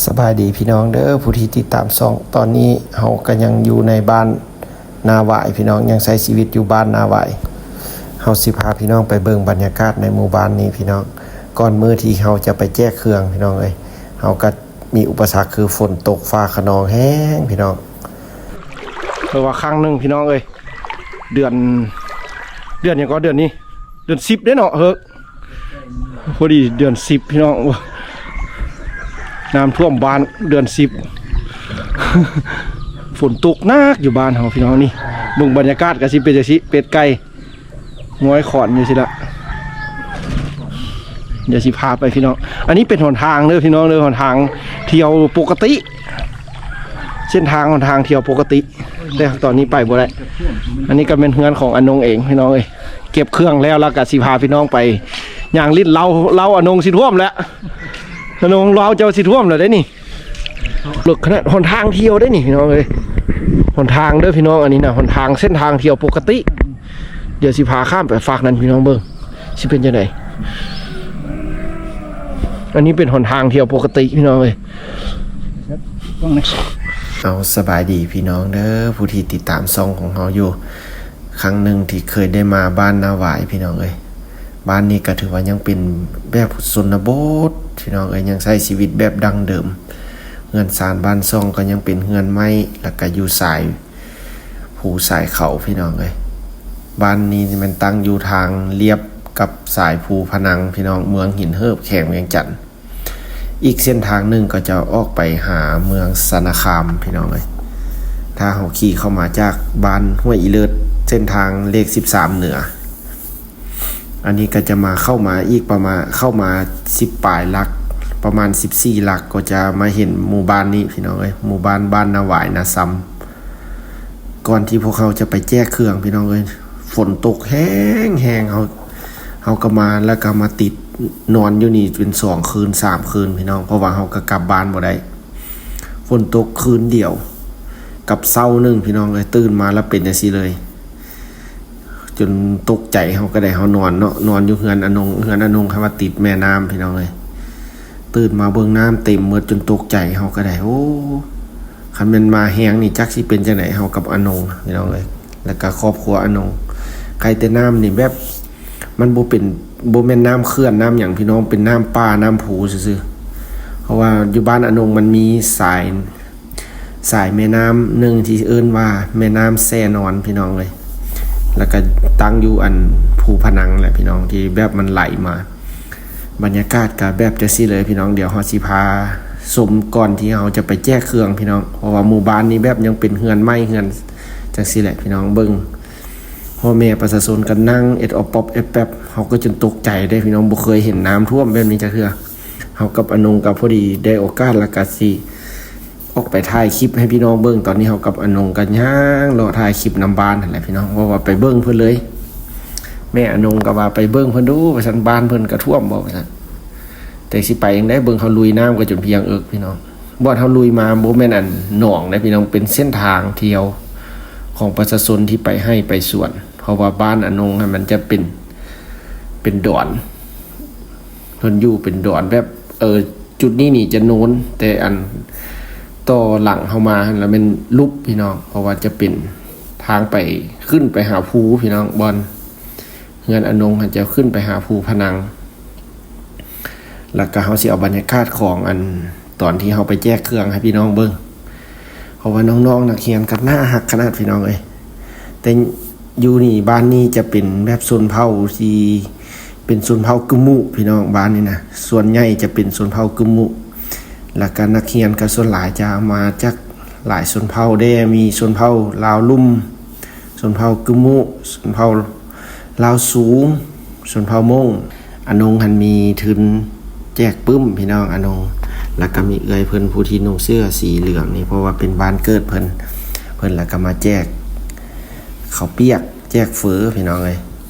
ສະບາຍດີພີ່ນ້ອງເດີ ຜູ້ທີ່ຕິດຕາມຊ່ອງ. ຕອນນີ້ເຮົາກໍຍັງຢູ່ໃນບ້ານນາຫວາຍພີ່ນ້ອງ, ຍັງໃຊ້ຊີວິດຢູ່ບ້ານນາຫວາຍ. ເຮົາຊິພາພີ່ນ້ອງໄປເບິ່ງບັນຍາກາດໃນໝູ່ບ້ານນີ້ພີ່ນ້ອງ. ກ່ອນມື້ທີ່ເຮົາຈະໄປແຈກເຄື່ອງພີ່ນ້ອງເອີຍ, ເຮົາກໍມີອຸປະສັກຄືຝົນຕົກຟ້າຂະນອງແຮງພີ່ນ້ອງ. ເພາະວ່າຄັ້ງໜຶ່ງພີ່ນ້ອງເອີຍ, ເດືອນ ເດືອນຫຍັງກໍເດືອນນີ້ ເດືອນສິບເດ້ເນາະ ເຮີກ ພໍດີເດືອນສິບພີ່ນ້ອງ. ໂອ້ຍ ນ້ຳຖ້ວມບ້ານເດືອນສິບ ຝົນຕົກໜັກຢູ່ບ້ານເຮົາພີ່ນ້ອງ. ນີ້ເບິ່ງບັນຍາກາດກໍຊິເປັນຈັ່ງຊີ້ ເປັດໄກ່ງອຍຂອນຢູ່ຊີ້ລະ. ດຽວຊິພາໄປພີ່ນ້ອງ. ອັນນີ້ເປັນຫົນທາງເດີພີ່ນ້ອງເດີ, ຫົນທາງທ່ຽວປົກກະຕິ ເສັ້ນທາງຫົນທາງທ່ຽວປົກກະຕິ ແຕ່ຕອນນີ້ໄປບໍ່ໄດ້. ອັນນີ້ກໍແມ່ນເຮືອນຂອງອານົງເອງພີ່ນ້ອງເອີຍ. ເກັບເຄື່ອງແລ້ວ ແລ້ວກໍຊິພາພີ່ນ້ອງໄປຍ່າງຫຼິ້ນເລົາ, ເລົາອານົງຊິຖ້ວມແລ້ວ. ອານົງ ເລົາເຈົ້າຊິຖ້ວມແລ້ວເດ້ນີ້. ເລິກຂະໜາດ, ຫົນທາງທ່ຽວເດ້ນີ້ພີ່ນ້ອງເອີຍ, ຫົນທາງເດີພີ່ນ້ອງ. ອັນນີ້ນະ ຫົນທາງ ເສັ້ນທາງທ່ຽວປົກກະຕິ. ດຽວຊິພາຂ້າມໄປຟາກນັ້ນພີ່ນ້ອງເບິ່ງ ຊິເປັນຈັ່ງໃດ. ອັນນີ້ເປັນຫົນທາງທ່ຽວປົກກະຕິພີ່ນ້ອງເອີຍ. ເອົາ ສະບາຍດີພີ່ນ້ອງເດີ ຜູ້ທີ່ຕິດຕາມຊ່ອງຂອງເຮົາຢູ່. ຄັ້ງໜຶ່ງທີ່ເຄີຍໄດ້ມາບ້ານນາຫວາຍພີ່ນ້ອງເອີຍ. ບ້ານນີ້ກໍຖືວ່າຍັງເປັນແບບຊົນນະບົດພີ່ນ້ອງເອີຍ, ຍັງໃຊ້ຊີວິດແບບດັ້ງເດີມ. ເຮືອນຊານບ້ານຊ່ອງກໍຍັງເປັນເຮືອນໄມ້ ແລ້ວກໍຢູ່ສາຍ ພູສາຍເຂົາພີ່ນ້ອງເອີຍ. ບ້ານນີ້ແມ່ນຕັ້ງຢູ່ທາງລຽບກັບສາຍພູພະນັງພີ່ນ້ອງ, ເມືອງຫີນເຫີບ ແຂວງວຽງຈັນ. ອີກເສັ້ນທາງໜຶ່ງກໍຈະອອກໄປຫາເມືອງຊະນະຄາມພີ່ນ້ອງເອີຍ. ຖ້າເຮົາຂີ່ເຂົ້າມາຈາກບ້ານຫ້ວຍອີເລີດ ເສັ້ນທາງເລກສິບສາມເໜືອ, ອັນນີ້ກໍຈະມາ ເຂົ້າມາອີກປະມານ ເຂົ້າມາສິບປາຍຫຼັກ ປະມານສິບສີ່ຫຼັກ ກໍຈະມາເຫັນໝູ່ບ້ານນີ້ພີ່ນ້ອງເອີຍ, ໝູ່ບ້ານ ບ້ານນາຫວາຍນາຊຳ. ກ່ອນທີ່ພວກເຮົາຈະໄປແຈກເຄື່ອງພີ່ນ້ອງເອີຍ, ຝົນຕົກແຮງໆ ເຮົາ ເຮົາກໍມາ ແລ້ວກໍມາຕິດນອນຢູ່ນີ້ເປັນສອງຄືນສາມຄືນພີ່ນ້ອງ, ເພາະວ່າເຮົາກໍກັບບ້ານບໍ່ໄດ້. ຝົນຕົກຄືນດຽວກັບເຊົ້າໜຶ່ງພີ່ນ້ອງເອີຍ, ຕື່ນມາແລ້ວເປັນຈັ່ງຊີ້ເລີຍ. ຈົນຕົກໃຈເຮົາກໍໄດ້, ເຮົານອນເນາະ, ນອນຢູ່ເຮືອນອານົງ, ເຮືອນອານົງຄັນວ່າຕິດແມ່ນ້ຳພີ່ນ້ອງເອີຍ. ຕື່ນມາເບິ່ງນ້ຳເຕັມໝົດຈົນຕົກໃຈເຮົາກໍໄດ້. ໂອ້ ຄັນແມ່ນມາແຮງນີ້ຈັກຊິເປັນຈັ່ງໃດ ເຮົາກັບອານົງພີ່ນ້ອງເອີຍ, ແລ້ວກໍຄອບຄົວອານົງ. ໄຄແຕ່ນ້ຳນີ້ແບບ ມັນບໍ່ເປັນ, ບໍ່ແມ່ນນ້ຳເຂື່ອນນ້ຳຫຍັງພີ່ນ້ອງ, ເປັນນ້ຳປ່ານ້ຳພູຊື່ໆ. ເພາະວ່າຢູ່ບ້ານອານົງມັນມີສາຍ ສາຍແມ່ນ້ຳໜຶ່ງທີ່ເອີ້ນວ່າແມ່ນ້ຳແຊນອນພີ່ນ້ອງເອີຍ, ແລ້ວກໍຕັ້ງຢູ່ອັນພູພະນັງແຫຼະພີ່ນ້ອງ, ທີ່ແບບມັນໄຫຼມາ. ບັນຍາກາດກໍແບບຈັ່ງຊີ້ເລີຍພີ່ນ້ອງ, ດຽວເຮົາຊິພາຊົມກ່ອນທີ່ເຮົາຈະໄປແຈກເຄື່ອງພີ່ນ້ອງ, ເພາະວ່າໝູ່ບ້ານນີ້ແບບຍັງເປັນເຮືອນໄມ້ເຮືອນຈັ່ງຊີ້ແຫຼະພີ່ນ້ອງ. ເບິ່ງພໍ່ແມ່ປະຊາຊົນກໍນັ່ງເອັດອອບປອບແອບແປັບ, ເຮົາກໍຈົນຕົກໃຈເດ້ພີ່ນ້ອງ, ບໍ່ເຄີຍເຫັນນ້ຳຖ້ວມແບບນີ້ຈັກເທື່ອ. ເຮົາກັບອານົງກໍພໍດີໄດ້ໂອກາດ ແລ້ວກໍຊິ ອອກໄປຖ່າຍຄລິບໃຫ້ພີ່ນ້ອງເບິ່ງ. ຕອນນີ້ເຮົາກັບອານົງກໍຍ່າງເລາະຖ່າຍຄລິບນຳບ້ານຫັ້ນແຫຼະພີ່ນ້ອງ, ເພາະວ່າໄປເບິ່ງເພິ່ນເລີຍ. ແມ່ອານົງກໍວ່າ ໄປເບິ່ງເພິ່ນດູ ວ່າຊັ້ນ, ບ້ານເພິ່ນກະຖ້ວມບໍ່ ວ່າຊັ້ນ. ແຕ່ຊິໄປຈັ່ງໃດ ເບິ່ງເຮົາລຸຍນ້ຳກໍຈົນພຽງເອິກພີ່ນ້ອງ. ບ່ອນເຮົາລຸຍມາບໍ່ແມ່ນອັນໜອງໃດພີ່ນ້ອງ, ເປັນເສັ້ນທາງທ່ຽວຂອງປະຊາຊົນທີ່ໄປໄຮ່ໄປສວນ, ເພາະວ່າບ້ານອານົງຫັ້ນມັນຈະເປັນ ເປັນດອນ. ເພິ່ນຢູ່ເປັນດອນແບບ ເອີ ຈຸດນີ້ນີ້ຈະໂນນ, ແຕ່ອັນຕໍ່ຫຼັງເຮົາມາຫັ້ນລະແມ່ນຫຼຸບພີ່ນ້ອງ, ເພາະວ່າຈະເປັນທາງໄປ ຂຶ້ນໄປຫາພູພີ່ນ້ອງ, ບ່ອນເຮືອນອານົງຫັ້ນຈະຂຶ້ນໄປຫາພູພະນັງ. ແລ້ວກະເຮົາຊິເອົາບັນຍາກາດຂອງອັນຕອນທີ່ເຮົາໄປແຈກເຄື່ອງໃຫ້ພີ່ນ້ອງເບິ່ງ. ເພາະວ່ານ້ອງໆນັກຮຽນກໍໜ້າຮັກຂະໜາດພີ່ນ້ອງເອີຍ. ແຕ່ຢູ່ນີ້ ບ້ານນີ້ຈະເປັນແບບຊົນເຜົ່າທີ່ເປັນຊົນເຜົ່າກຶມມຸພີ່ນ້ອງ, ບ້ານນີ້ນະ ສ່ວນໃຫຍ່ຈະເປັນຊົນເຜົ່າກຶມມຸ. ແລ້ວກະນັກຮຽນກໍສ່ວນຫຼາຍຈະມາຈາກຫຼາຍຊົນເຜົ່າແດ່, ມີຊົນເຜົ່າລາວລຸ່ມ, ຊົນເຜົ່າກຶມມຸ, ຊົນເຜົ່າລາວສູງ, ຊົນເຜົ່າມົ້ງ. ອານົງຫັ້ນມີທຶນແຈກປຶ້ມພີ່ນ້ອງ, ອານົງ ແລ້ວກໍມີເອື້ອຍເພິ່ນຜູ້ທີ່ນຸ່ງເສື້ອສີເຫຼືອງນີ້ ເພາະວ່າເປັນບ້ານເກີດເພິ່ນ, ເພິ່ນແລ້ວກໍມາແຈກເຂົ້າປຽກ ແຈກເຝີພີ່ນ້ອງເອີຍ.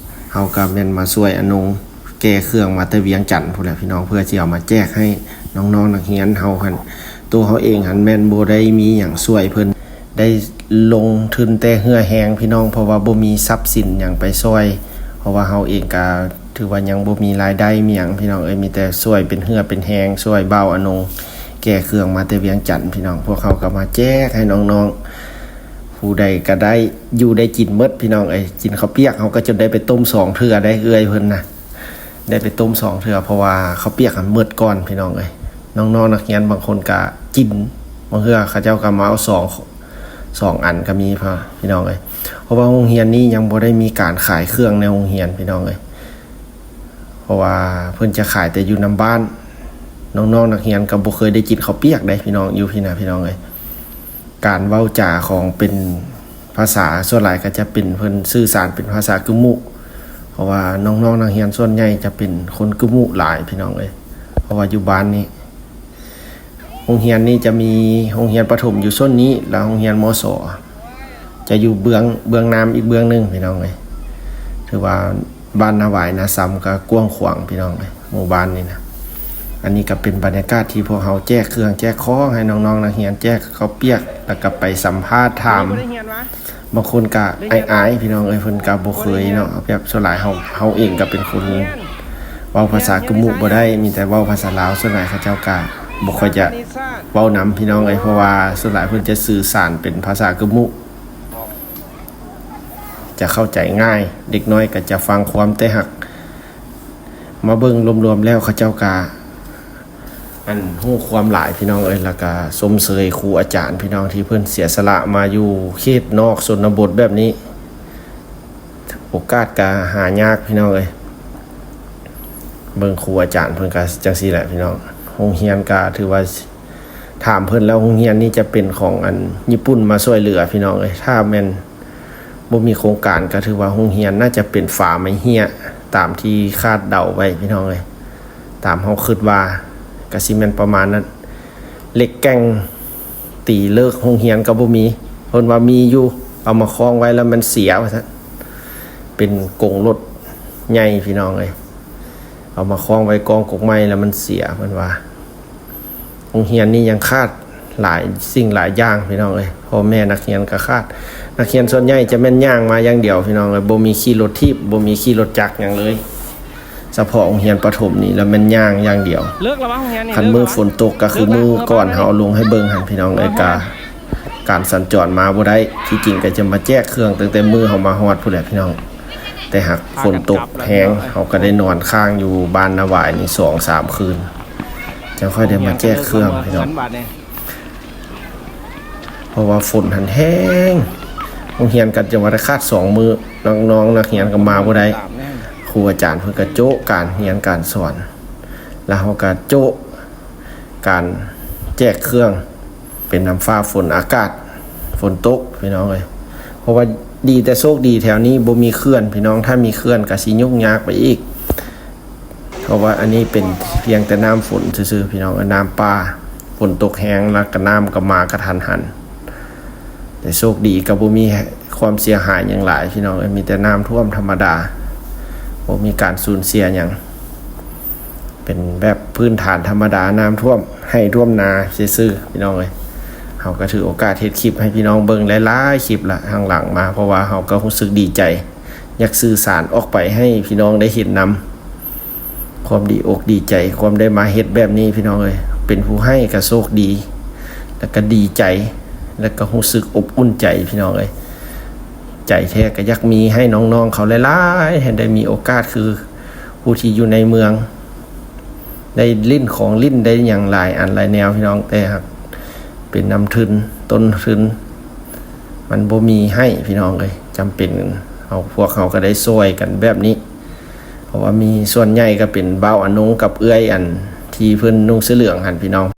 ເຮົາກໍແມ່ນມາຊ່ວຍອານົງແກ່ເຄື່ອງມາແຕ່ວຽງຈັນພຸ້ນແຫຼະພີ່ນ້ອງ, ເພື່ອຊິເອົາມາແຈກໃຫ້ນ້ອງໆນັກຮຽນເຮົາຫັ້ນ. ໂຕເຮົາເອງຫັ້ນແມ່ນບໍ່ໄດ້ມີຫຍັງຊ່ວຍເພິ່ນ, ໄດ້ລົງທຶນແຕ່ເຫື່ອແຮງພີ່ນ້ອງ, ເພາະວ່າບໍ່ມີຊັບສິນຫຍັງໄປຊ່ວຍ, ເພາະວ່າເຮົາເອງກໍ ຖືວ່າຍັງບໍ່ມີລາຍໄດ້ມີຫຍັງພີ່ນ້ອງເອີຍ, ມີແຕ່ຊ່ວຍເປັນເຫື່ອເປັນແຮງ ຊ່ວຍບ່າວອານົງ ແກ່ເຄື່ອງມາແຕ່ວຽງຈັນພີ່ນ້ອງ, ພວກເຮົາກໍມາແຈກໃຫ້ນ້ອງໆ ຜູ້ໃດກໍໄດ້ຢູ່ໄດ້ກິນໝົດພີ່ນ້ອງເອີຍ. ກິນເຂົ້າປຽກເຮົາກໍຈົນໄດ້ໄປຕົ້ມສອງເທື່ອໄດ໋ ເອື້ອຍເພິ່ນນະ ໄດ້ໄປຕົ້ມສອງເທື່ອ ເພາະວ່າເຂົ້າປຽກຫັ້ນໝົດກ່ອນພີ່ນ້ອງເອີຍ. ນ້ອງໆນັກຮຽນບາງຄົນກໍກິນ, ບາງເທື່ອເຂົາເຈົ້າກໍມາເອົາສອງ ສອງອັນກໍມີພີ່ນ້ອງເອີຍ. ເພາະວ່າໂຮງຮຽນນີ້ຍັງບໍ່ໄດ້ມີການຂາຍເຄື່ອງໃນໂຮງຮຽນພີ່ນ້ອງເອີຍ. ເພາະວ່າເພິ່ນຈະຂາຍແຕ່ຢູ່ນຳບ້ານ, ນ້ອງໆນັກຮຽນກໍບໍ່ເຄີຍໄດ້ກິນເຂົ້າປຽກໃດ໋ພີ່ນ້ອງ, ຢູ່ພີ້ນະພີ່ນ້ອງເອີຍ. ການເວົ້າຈາຂອງເປັນພາສາ ສ່ວນຫຼາຍກໍຈະເປັນ ເພິ່ນສື່ສານເປັນພາສາກຶມມຸ, ເພາະວ່ານ້ອງໆນັກຮຽນສ່ວນໃຫຍ່ຈະເປັນຄົນກຶມມຸຫຼາຍພີ່ນ້ອງເອີຍ. ເພາະວ່າຢູ່ບ້ານນີ້ ໂຮງຮຽນນີ້ຈະມີໂຮງຮຽນປະຖົມຢູ່ໂຊນນີ້ ແລະ ໂຮງຮຽນ ມສ ຈະຢູ່ເບື້ອງ ເບື້ອງນ້ຳອີກເບື້ອງໜຶ່ງພີ່ນ້ອງເອີຍ. ຖືວ່າບ້ານນາຫວາຍນາຊຳກໍກວ້າງຂວາງພີ່ນ້ອງເອີຍ ໝູ່ບ້ານນີ້ນະ. ອັນນີ້ກໍເປັນບັນຍາກາດທີ່ພວກເຮົາແຈກເຄື່ອງແຈກຂອງໃຫ້ນ້ອງໆນັກຮຽນ, ແຈກເຂົ້າປຽກ ແລ້ວກໍໄປສຳພາດຖາມ. ບາງຄົນກະອາຍໆ ພີ່ນ້ອງເອີຍ, ເພິ່ນກະບໍ່ເຄີຍເນາະ. ແບບສ່ວນຫຼາຍເຮົາ ເຮົາເອງກະເປັນຄົນເວົ້າພາສາກຶມມຸບໍ່ໄດ້, ມີແຕ່ເວົ້າພາສາລາວ. ສ່ວນຫຼາຍເຂົາເຈົ້າກະບໍ່ຄ່ອຍຈະເວົ້ານຳ ພີ່ນ້ອງເອີຍ, ເພາະວ່າສ່ວນຫຼາຍເພິ່ນຈະສື່ສານເປັນພາສາກຶມມຸ ຈະເຂົ້າໃຈງ່າຍ, ເດັກນ້ອຍກະຈະຟັງຄວາມ. ແຕ່ຫາກມາເບິ່ງລວມໆແລ້ວ ເຂົາເຈົ້າກະ ອັນ ຮູ້ຄວາມຫຼາຍ ພີ່ນ້ອງເອີຍ. ແລ້ວກະຊົມເຊີຍຄູອາຈານ ພີ່ນ້ອງ ທີ່ເພິ່ນເສຍສະຫຼະມາຢູ່ເຂດນອກຊົນນະບົດແບບນີ້. ໂອກາດກະຫາຍາກ ພີ່ນ້ອງເອີຍ. ເບິ່ງຄູອາຈານເພິ່ນກະຈັ່ງຊີ້ແຫຼະ ພີ່ນ້ອງ. ໂຮງຮຽນກະຖືວ່າ ຖາມເພິ່ນແລ້ວ ໂຮງຮຽນນີ້ຈະເປັນຂອງ ອັນ ຍີ່ປຸ່ນມາຊ່ວຍເຫຼືອ ພີ່ນ້ອງເອີຍ. ຖ້າແມ່ນ ບໍ່ມີໂຄງການ ກໍຖືວ່າໂຮງຮຽນໜ້າຈະເປັນຝາໄມ້ເຫ້ຍ ຕາມທີ່ຄາດເດົາໄວ້ ພີ່ນ້ອງເອີຍ. ຕາມເຮົາຄິດວ່າກໍຊິແມ່ນປະມານນັ້ນ. ເຫຼັກແກ່ງຕີເລີກໂຮງຮຽນກໍບໍ່ມີ. ເພິ່ນວ່າມີຢູ່, ເອົາມາຄ້ອງໄວ້ແລ້ວມັນເສຍວ່າຊັ້ນ. ເປັນກົງລົດໃຫຍ່ ພີ່ນ້ອງເອີຍ, ເອົາມາຄ້ອງໄວ້ກອງກົກໄມ້ແລ້ວມັນເສຍ ເພິ່ນວ່າ. ໂຮງຮຽນນີ້ຍັງຂາດຫຼາຍສິ່ງຫຼາຍຢ່າງ ພີ່ນ້ອງເອີຍ. ພໍ່ແມ່ນັກຮຽນກໍຂາດ, ນັກຮຽນສ່ວນໃຫຍ່ຈະແມ່ນຍ່າງມາຢ່າງດຽວ ພີ່ນ້ອງເອີຍ, ບໍ່ມີຂີ່ລົດຖີບ, ບໍ່ມີຂີ່ລົດຈັກຫຍັງເລີຍ. ສະເພາະໂຮງຮຽນປະຖົມນີ້ລະແມ່ນຍ່າງຢ່າງດຽວ. ເລີກລະວະໂຮງຮຽນນີ້? ຄັນມື້ຝົນຕົກກໍຄືມື້ກ່ອນເຮົາເອົາລົງໃຫ້ເບິ່ງຫັ້ນ ພີ່ນ້ອງເອີຍ, ກະການສັນຈອນມາບໍ່ໄດ້. ທີ່ຈິງກໍຈະມາແຈກເຄື່ອງຕັ້ງແຕ່ມື້ເຮົາມາຮອດພຸ້ນແຫຼະ ພີ່ນ້ອງ, ແຕ່ຫາກຝົນຕົກແຮງ ເຮົາກໍໄດ້ນອນຄ້າງຢູ່ບ້ານນາຫວາຍນີ້ສອງສາມຄືນ ຈັ່ງຄ່ອຍໄດ້ມາແຈກເຄື່ອງ ພີ່ນ້ອງ. ເພາະວ່າຝົນຫັ້ນແຮງ, ໂຮງຮຽນກໍຈະວ່າໄດ້ຂາດສອງມື້, ນ້ອງໆນັກຮຽນກໍມາບໍ່ໄດ້. ຄູອາຈານເພິ່ນກໍໂຈະການຮຽນການສອນ, ແລ້ວເຮົາກໍໂຈະການແຈກເຄື່ອງ. ເປັນນຳຟ້າຝົນອາກາດຝົນຕົກ ພີ່ນ້ອງເອີຍ. ເພາະວ່າດີແຕ່ໂຊກດີແຖວນີ້ບໍ່ມີເຂື່ອນ ພີ່ນ້ອງ, ຖ້າມີເຂື່ອນກໍຊິຫຍຸ້ງຍາກໄປອີກ. ເພາະວ່າອັນນີ້ເປັນພຽງແຕ່ນ້ຳຝົນຊື່ໆ ພີ່ນ້ອງ, ນ້ຳປ່າ ຝົນຕົກແຮງ ແລ້ວກໍນ້ຳກໍມາກະທັນຫັນ. ແຕ່ໂຊກດີກໍບໍ່ມີຄວາມເສຍຫາຍຫຍັງຫຼາຍ ພີ່ນ້ອງເອີຍ, ມີແຕ່ນ້ຳຖ້ວມທຳມະດາ, ບໍ່ມີການສູນເສຍຫຍັງ. ເປັນແບບພື້ນຖານທຳມະດາ, ນ້ຳຖ້ວມໄຮ່ຖ້ວມນາຊື່ໆ ພີ່ນ້ອງເອີຍ. ເຮົາກໍຖືໂອກາດເຮັດຄລິບໃຫ້ພີ່ນ້ອງເບິ່ງຫຼາຍໆຄລິບລະທາງຫຼັງມາ, ເພາະວ່າເຮົາກໍຮູ້ສຶກດີໃຈ, ຢາກສື່ສານອອກໄປໃຫ້ພີ່ນ້ອງໄດ້ເຫັນນຳ ຄວາມດີອົກດີໃຈ, ຄວາມໄດ້ມາເຮັດແບບນີ້ ພີ່ນ້ອງເອີຍ. ເປັນຜູ້ໃຫ້ກໍໂຊກດີ ແລ້ວກໍດີໃຈ ແລ້ວກໍຮູ້ສຶກອົບອຸ່ນໃຈ ພີ່ນ້ອງເອີຍ. ໃຈແທ້ກໍຢາກມີໃຫ້ນ້ອງໆເຂົາຫຼາຍໆ ໃຫ້ໄດ້ມີໂອກາດຄື ຜູ້ທີ່ຢູ່ໃນເມືອງ ໄດ້ຫຼິ້ນຂອງຫຼິ້ນ ໄດ້ຫຍັງຫຼາຍອັນຫຼາຍແນວ ພີ່ນ້ອງ, ແຕ່ຫາກເປັນນຳທຶນ ຕົ້ນທຶນມັນບໍ່ມີໃຫ້ ພີ່ນ້ອງເອີຍ. ຈຳເປັນເຮົາ ພວກເຮົາກໍໄດ້ຊ່ອຍກັນແບບນີ້, ເພາະວ່າມີສ່ວນໃຫຍ່ກໍເປັນບ່າວອານົງກັບເອື້ອຍ ອັນທີ່ເພິ່ນນຸ່ງເສື້ອເຫຼືອງຫັ້ນ ພີ່ນ້ອງ.